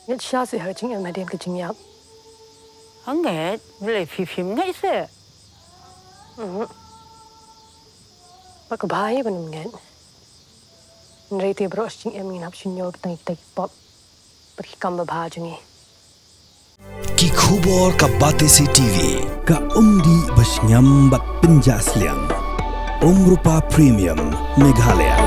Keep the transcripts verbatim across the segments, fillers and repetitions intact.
Ngeit shisha seh ha ka jingim hadien ka jingïap. Ngeit, balei phi phim ngeit seh? Mhm. Ba ka bha hi ban ym ngeit. Hynrei te baroh shi jingim ngin hap shim ïa ki tang ki tei ki pop bad ki kam babha jong ngi. Ki khubor ka Batesi TV, ka umdih ba shngiam bad pynjah sliang. Umrupa Premium, Meghalaya.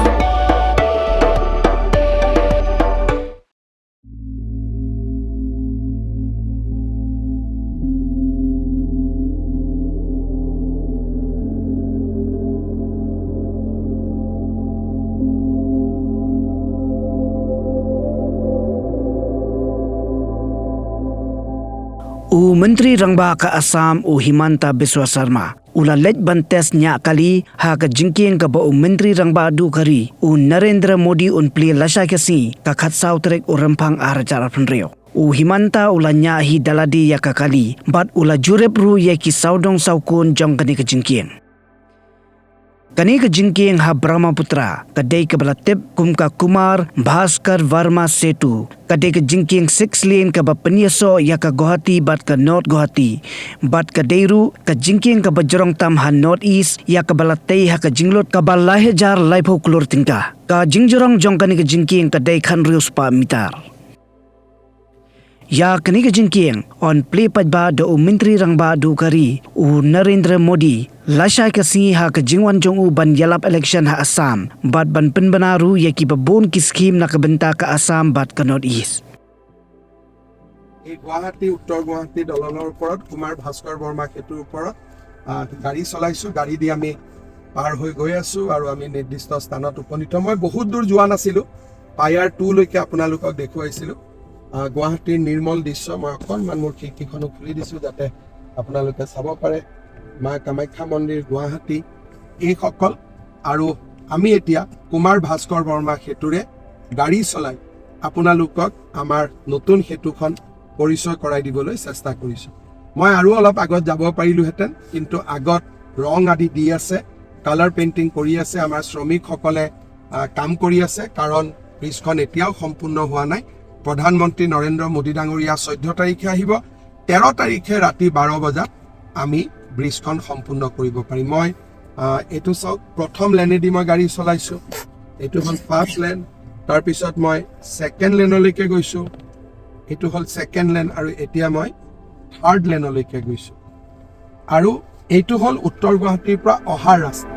U Myntri Rangbah ka Assam, u Himanta Biswa Sarma, u la leit ban test ñiah kali ha ka jingkieng kaba u Myntri Rangbah duh ka ri, u Narendra Modi, un plie lashai ka sngi, ka khatsaw tarik u Rymphang ar hajar arphew hynriew. U Himanta u la ñiah hi da lade ïa ka kali, bad u la jurip ruh ïa ki sawdong sawkun jong kane ka jingkieng. Kane ka jingkieng ha Brahmaputra, ka dei kaba la tip kum ka Kumar Bhaskar Varma Setu, ka dei ka jingkieng six lane kaba pynïasoh ïa ka Guwahati bad ka North Guwahati, bad ka dei ruh ka jingkieng kaba jrong tam ha North East, ïa kaba la tei ha ka jinglut kaba lai hajar laiphew klur tyngka. Ka jingjrong jong kane ka jingkieng ka dei khathynriew spah mitar. Ïa kane ka jingkieng yn plie paidbah da u Myntri Rangbah duh ka ri, u Narendra Modi, lashai ka sngi ha ka jingwan jong u ban ïalap election ha Assam, bad ban pynbna ruh ïa kiba bun ki skhim na ka bynta ka Assam bad ka North East. এই গুৱাহাটী, উত্তৰ গুৱাহাটী দলঙৰ ওপৰত কুমাৰ ভাস্কৰ বৰ্মা সেতুৰ ওপৰত, আহ, গাড়ী চলাইছোঁ। গাড়ী দি আমি পাৰ হৈ গৈ আছোঁ আৰু আমি নিৰ্দিষ্ট স্থানত উপনীত। মই বহুত দূৰ যোৱা নাছিলোঁ, পায়াৰ টু লৈকে আপোনালোকক দেখুৱাইছিলোঁ। আহ, গুৱাহাটীৰ নিৰ্মল দৃশ্য। মই অকণমান মোৰ খিৰিকীখনো খুলি দিছোঁ যাতে আপোনালোকে চাব পাৰে। মা কামাখ্যা মন্দিৰ, গুৱাহাটী, এইসকল। আৰু আমি এতিয়া কুমাৰ ভাস্কৰ বৰ্মা সেতুৰে গাড়ী চলাই আপোনালোকক আমাৰ নতুন সেতুখন পৰিচয় কৰাই দিবলৈ চেষ্টা কৰিছোঁ। মই আৰু অলপ আগত যাব পাৰিলোহেঁতেন, কিন্তু আগত ৰং আদি দি আছে, কালাৰ পেইণ্টিং কৰি আছে, আমাৰ শ্ৰমিকসকলে, আহ, কাম কৰি আছে, কাৰণ ব্ৰিজখন এতিয়াও সম্পূৰ্ণ হোৱা নাই। প্ৰধানমন্ত্ৰী নৰেন্দ্ৰ মোদী ডাঙৰীয়া চৈধ্য তাৰিখে আহিব, তেৰ তাৰিখে ৰাতি বাৰ বজাত আমি ব্ৰিজখন সম্পূৰ্ণ কৰিব পাৰিম। মই, আহ, এইটো চাওক, প্ৰথম লেনেদি মই গাড়ী চলাইছোঁ, এইটো হ'ল ফাৰ্ষ্ট লেন, তাৰপিছত মই ছেকেণ্ড লেনলৈকে গৈছোঁ, এইটো হ'ল ছেকেণ্ড লেন, আৰু এতিয়া মই থাৰ্ড লেনলৈকে গৈছোঁ। আৰু এইটো হ'ল উত্তৰ গুৱাহাটীৰ পৰা অহা ৰাস্তা।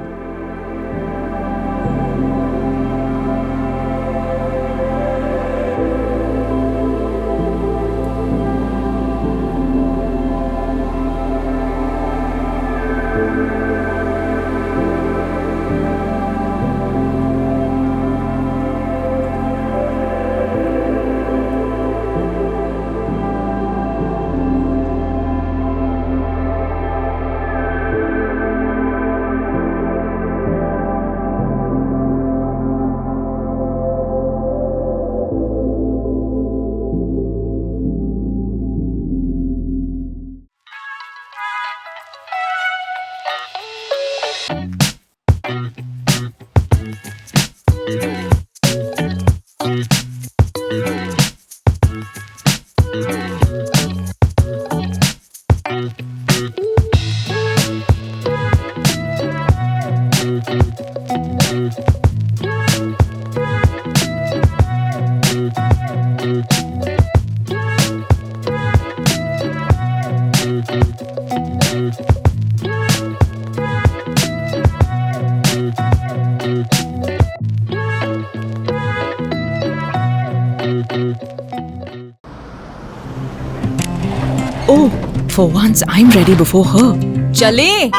Oh, for once I'm ready before her. Chale!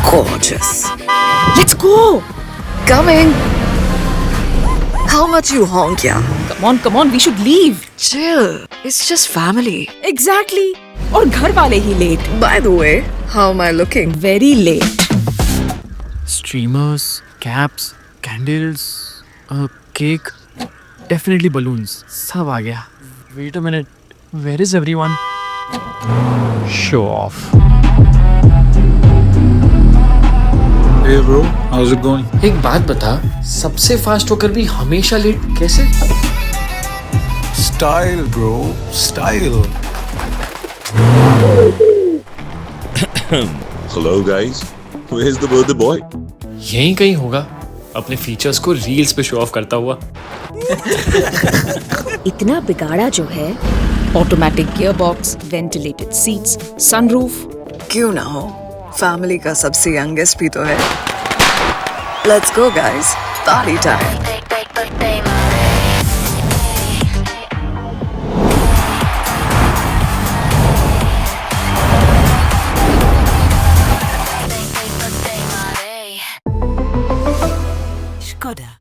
Gorgeous. Let's go! Coming! How much you honk, yeah? Come on, come on, we should leave. Chill. It's just family. Exactly. और घर वाले ही late. By the way, how am I looking? Very late. Streamers, caps, candles, a cake, definitely balloons. सब आ गया. Wait a minute. Where is everyone? Show off. Hey bro, how's it going? एक बात बता, सबसे फास्ट होकर भी हमेशा लेट कैसे? Style, bro, style. Hello, guys. Where's the birthday boy? यहीं कहीं होगा, अपने फीचर्स को रील्स पे शो ऑफ करता हुआ। इतना बिगाड़ा जो है। Automatic gearbox, ventilated seats, sunroof। क्यों ना हो, फैमिली का सबसे यंगेस्ट भी तो है। Let's go guys, party time. Skoda.